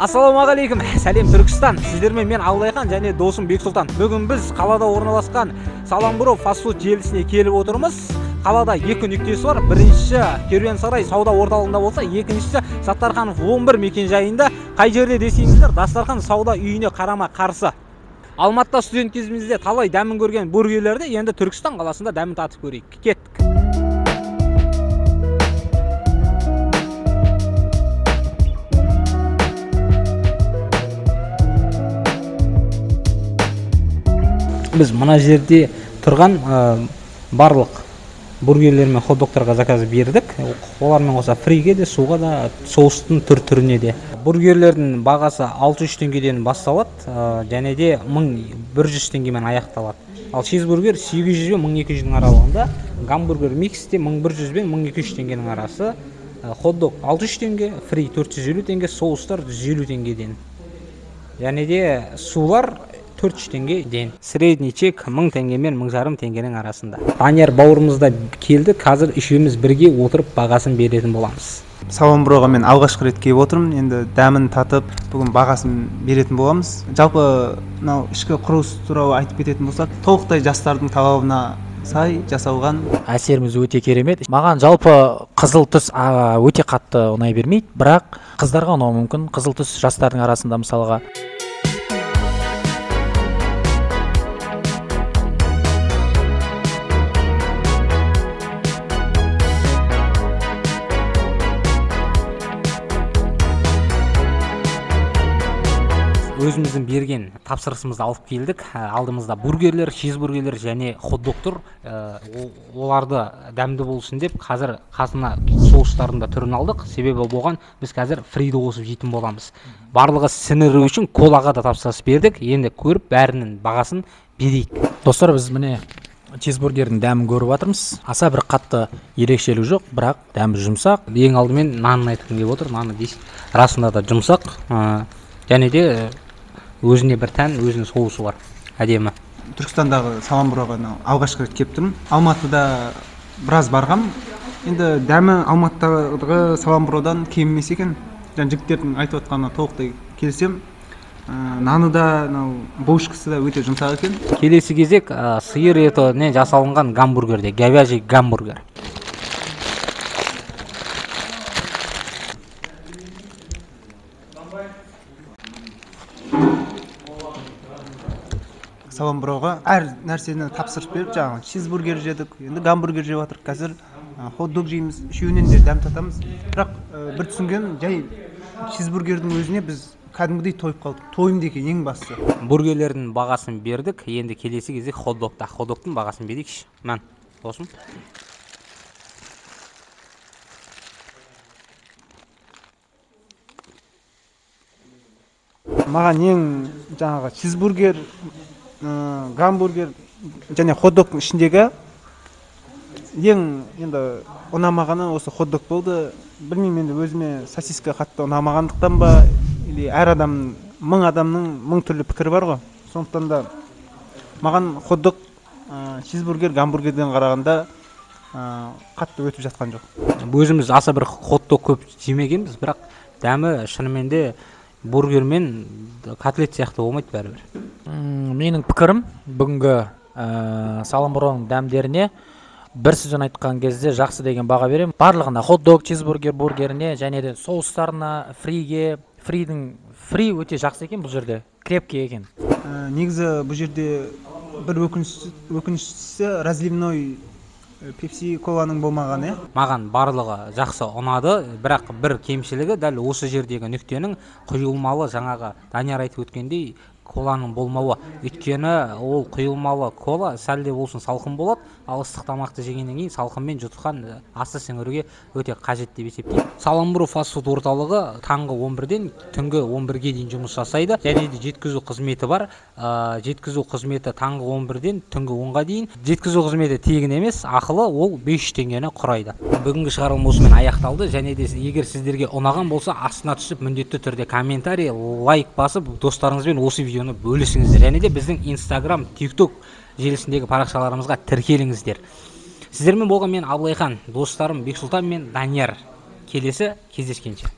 Ассалаумағалейкум, сәлем Түркістан. Сіздермен мен Абылайхан және досым Бексұлтан. Бүгін біз қалада орналасқан Саламбро фастфуд желісіне келіп отырмыз. Қалада екі нүктесі бар. Біріншісі Керуенсарай сауда орталығында болса, екіншісі Саттарханов 11 мекенжайында. Қай жерде десеңіздер, Дастархан сауда үйіне қарама қарсы. Алматыда студент кезімізде талай дәмін көрген бургерлерді енді Түркістан қаласында дәмін татып көрейік. Кеттік. Біз мына жерде тұрған барлық бургерлер мен хот-догтарға заказ бердік. Олармен қоса фриге де, суға да, соустың түр-түріне де. Бургерлердің бағасы 600 теңгеден басталады, және де 1100 теңгемен аяқталады. Ал чизбургер 800 бен 1200-дің аралығында, гамбургер микс те 1100 бен 1200 теңгенің арасы. Хот-дог 600 теңге, фри 450 теңге, соустар 150 теңгеден. Және де сулар 400 теңгеден. Средний чек 1000 теңге мен 1500 теңгенің арасында. Данияр бауырымыз да келді. Қазір үшеуміз бірге отырып бағасын беретін боламыз. Саламброға мен алғашқы рет келіп отырмын. Енді дәмін татып, бүгін бағасын беретін боламыз. Жалпы мынау ішкі құрылыс туралы айтып кететін болсақ, толықтай жастардың талабына сай жасалған. Әсеріміз өте керемет. Маған жалпы қызыл түс өте қатты ұнай бермейді, бірақ қыздарға ұнауы мүмкін. Қызыл түс жастардың арасында мысалға. Өзіміздің берген тапсырысымызды алып келдік. Алдымызда бургерлер, чизбургерлер және хот-дог тұр. Оларды дәмді болсын деп қазір қасына соустардың да түрін алдық. Себебі болған біз қазір фриді қосып жейтін боламыз. Барлығы сіңіру үшін колаға да тапсырыс бердік. Енді көріп бәрінің бағасын берейік. Достар, біз міне чизбургердің дәмін көріп жатырмыз. Аса бір қатты ерекшелік жоқ, бірақ дәмі жұмсақ. Ең алдымен нанын айтқым келіп отыр. Наны расында да жұмсақ. Және де өзіне бір тән, өзінің соусы бар. Әдемі. Түркістандағы Саламброға алғашқы рет келіп тұрмын. Алматыда біраз барғам. Енді дәмі Алматыдағы Саламбродан кем емес екен. Және жігіттердің айтып отқанына толықтай келісемін. Наны да, булочкасы да өте жұмсақ екен. Келесі кезек сиыр етінен жасалынған гамбургерде, говяжий гамбургер. Саламброға әр нәрсені тапсырыс беріп, жаңағы чизбургер жедік, енді гамбургер жеп жатырмыз, қазір хот-дог жейміз, үшеуінен де дәм татамыз. Бірақ бір түсінгенім, жай чизбургердің өзіне біз кәдімгідей тойып қалдық. Тойымды екен ең бастысы. Бургерлердің бағасын бердік, енді келесі кезек хот-догта. Хот-догтың бағасын берейікші. Мән, досым. Маған ең жаңағы чизбургер, гамбургер және хот-догтың ішіндегі ең енді ұнамағаны осы хот-дог болды. Білмеймін, енді өзіме сосиска қатты ұнамағандықтан ба, или әр адам, мың адамның мың түрлі пікірі бар ғой. Сондықтан да маған хот-дог чизбургер, гамбургерден қарағанда қатты өтіп жатқан жоқ. Өзіміз аса бір хот-дог көп жемегенбіз, бірақ дәмі шынымен де бургер мен котлет сияқты болмайды бәрібір. Менің пікірім бүгінгі Саламброның дәмдеріне бір сөзбен айтқан кезде жақсы деген баға беремін. Барлығына, хот-дог, чизбургер, бургеріне және де соустарына, фриге, фри өте жақсы екен бұл жерде, крепкий екен. Негізі бұл жерде бір өкініштісі разливной пепси коланың болмағаны. Маған барлығы жақсы ұнады, бірақ бір кемшілігі дәл осы жердегі нүктенің құйылмалы, жаңағы Данияр айтып өткендей, коланың болмауы. Өйткені ол құйылмалы кола сәл де болсын салқын болады, ал ыстық тамақты жегеннен кейін салқынмен жұтқан асты сіңіруге өте қажет деп есептеймін. Саламбро фастфуд орталығы таңғы 11-ден түнгі 11-ге дейін жұмыс жасайды. Және де жеткізу қызметі бар. Жеткізу қызметі таңғы 11-ден түнгі 10-ға дейін. Жеткізу қызметі тегін емес, ақылы, ол 500 теңгені құрайды. Бүгінгі шығарылым осымен аяқталды. Және де егер сіздерге ұнаған болса, астына түсіп міндетті түрде комментарий, лайк басып, достарыңызбен осы видеоны бөлісіңіздер. Және де біздің Instagram, TikTok желісіндегі парақшаларымызға тіркеліңіздер. Сіздермен болған мен Абылайхан, достарым Бексұлтан мен Данияр. Келесі кездескенше.